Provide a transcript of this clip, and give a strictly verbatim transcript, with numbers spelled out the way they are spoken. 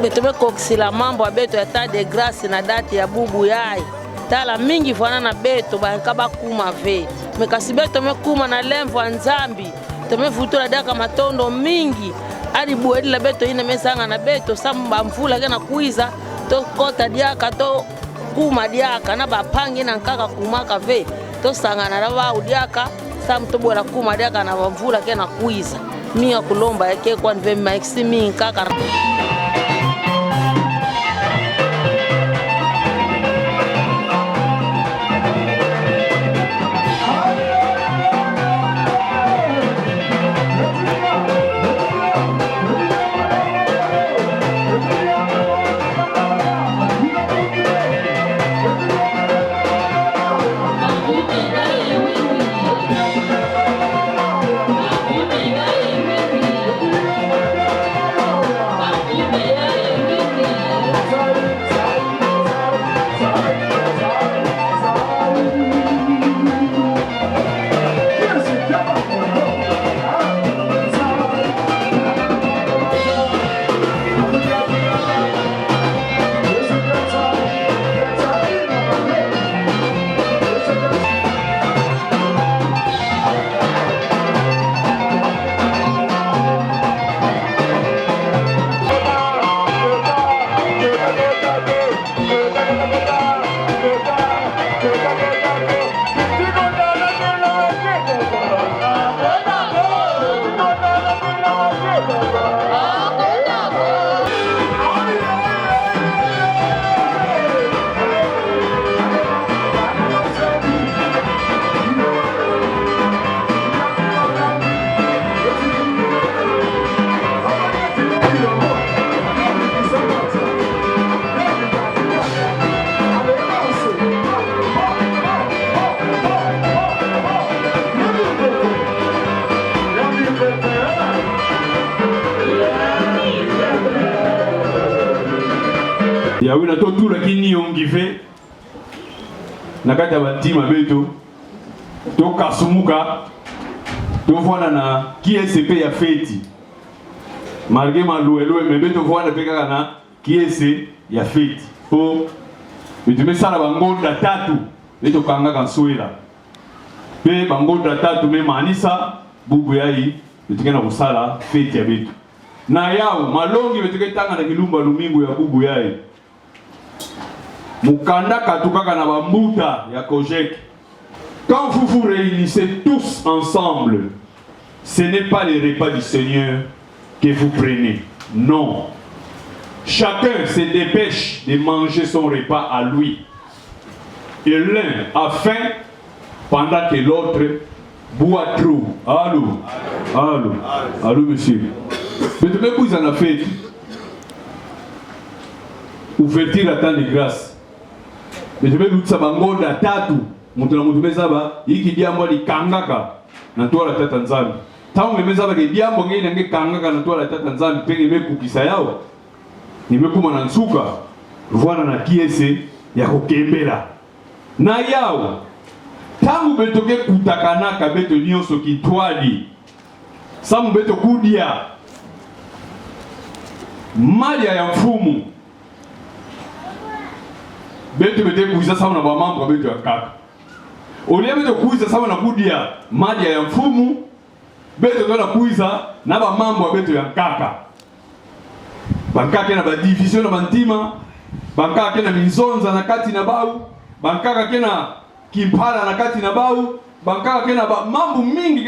Beto me kokisila mambu ya beto ya État de grâce na date ya bubu yayi. Tala mingi vwanda na beto bankaka bakuma ve. Mais kasi beto me kuma na lemvo ya Nzambi. Beto me vutula diaka matondo mingi. Adi bwelila beto yina me zanga na beto, samu bamvula ke na kwiza, tokota diaka, tokuma diaka na bampangi yina nkaka kumaka ve. Tosangana na bawu diaka, samu tobwela kuma diaka na bamvula ke na kwiza. Mi ya kulomba ya ke kwani ve, merci mingi nkaka. Ya wina totula kini yongi ve na kati ya bantima beto, tokasumuka, tovwanda na kiese pe ya feti. Malgré malwelwe, mais beto vwanda pe kaka na kiese ya feti. Po beto me sala bangonda tatu, beto kangaka nswela. Pe bangonda tatu me manisa, bubu yayi, beto ke na kusala feti ya beto. Na yawu, malongi beto ke tanga na kilumbu ya lumingu ya bubu yayi. Mukanda katukaka na bambuta ya COGEC. Quand vous vous réunissez tous ensemble, ce n'est pas le repas du Seigneur que vous prenez. Non. Chacun se dépêche de manger son repas à lui. Et l'un a faim pendant que l'autre boit trop. Allô? Allô? Allô, monsieur. Beto me kwiza na feti. Ouverture ya temps de grâce. Beto me lutisa bangonda tatu. Muntu na muntu me zaba inki diambu ali kangaka na ntwala ya Tata Nzambi. Ntangu nge me zaba nge diambu nge ina nge kangaka na ntwala ya Tata Nzambi, pe nge me kukisa yawu, nge me kuma na nsuka, vwanda na kiese ya kukembela. Na yawu, ntangu beto ke kutakanaka beto nyonso kintwadi, samu beto kudia madia ya mfumu, beto, beto ke kwiza samu na bamambu ya beto ya nkaka. Au lieu beto kwiza samu na kudia madia ya mfumu, beto tona kwiza na bamambu ya beto ya nkaka. Bankaka ke na ba division na bantima, bankaka ke na minzonza na kati na bawu, bankaka ke na kimpala na kati na bawu, bankaka ke na bamambu mingi